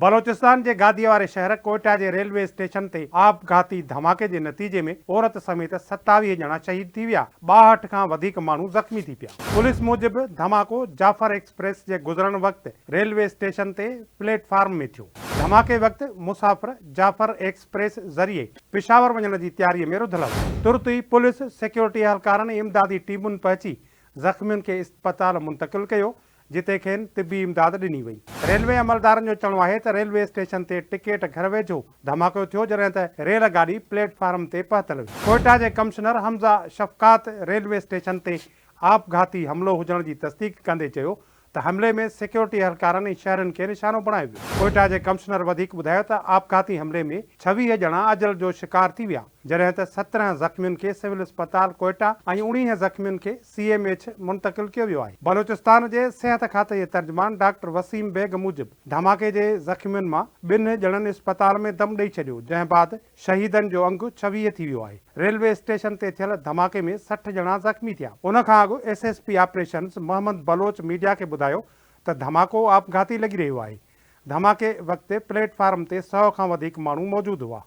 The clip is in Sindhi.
بلوچستان جي گاديء واري شهر ڪوئيٽا جي ريلوي اسٽيشن تي آپگهاتي ڌماڪي جي نتيجي ۾ عورت سميت 27 ڄڻا شهيد ٿي ويا، 62 کان وڌيڪ ماڻهو زخمي ٿي پيا. پوليس موجب ڌماڪو جعفر ايڪسپريس جي گذرڻ وقت ريلوي اسٽيشن تي پليٽ فارم ۾ ٿيو. ڌماڪي وقت مسافر جعفر ايڪسپريس ذريعي پشاور وڃڻ جي تياري ۾ رڌل هئا. ترت ئي پوليس، سيڪيورٽي اهلڪارن ۽ امدادي ٽيمن پهچي زخمين کي اسپتال منتقل ڪيو، جتي کين طبي امداد ڏني وئي. ريلوي عملدارن جو چوڻ آهي ته ريلوي اسٽيشن تي ٽڪيٽ گهر ويجهو ڌماڪو ٿيو جڏهن ته ريل گاڏي پليٽ فارم تي پهتل هئي. ڪوئيٽا جي commissioner Hamza Shafqat railway station تي آپگهاتي حملو هجڻ جي تصديق ڪندي چيو ته حملي ۾ سيڪيورٽي اهلڪارن ۽ شهرين کي نشانو بڻايو ويو. ڪوئيٽا جي ڪمشنر وڌيڪ ٻڌايو ته آپگهاتي حملي ۾ 26 ڄڻا اجل جو شڪار ٿي ويا جڏهن ته 17 زخمين کي سول اسپتال ڪوئيٽا ۽ 19 زخمين کي سي ايم ايڇ منتقل ڪيو ويو آهي. بلوچستان جي صحت کاتي جي ترجمان ڊاڪٽر وسيم بيگ موجب ڌماڪي جي زخمين مان ٻن ڄڻن اسپتال ۾ دم ڏئي ڇڏيو جنهن بعد شهيدن جو انگ 26 ٿي ويو آهي. ريلوي اسٽيشن تي ٿيل ڌماڪي ۾ 60 ڄڻا زخمي ٿيا. ان کان اڳ S S P operations Muhammad Baloch media کي ٻڌايو ته ڌماڪو آپگهاتي لڳي رهيو آهي. ڌماڪي وقت پليٽ فارم تي سئو کان وڌيڪ ماڻهو موجود هئا.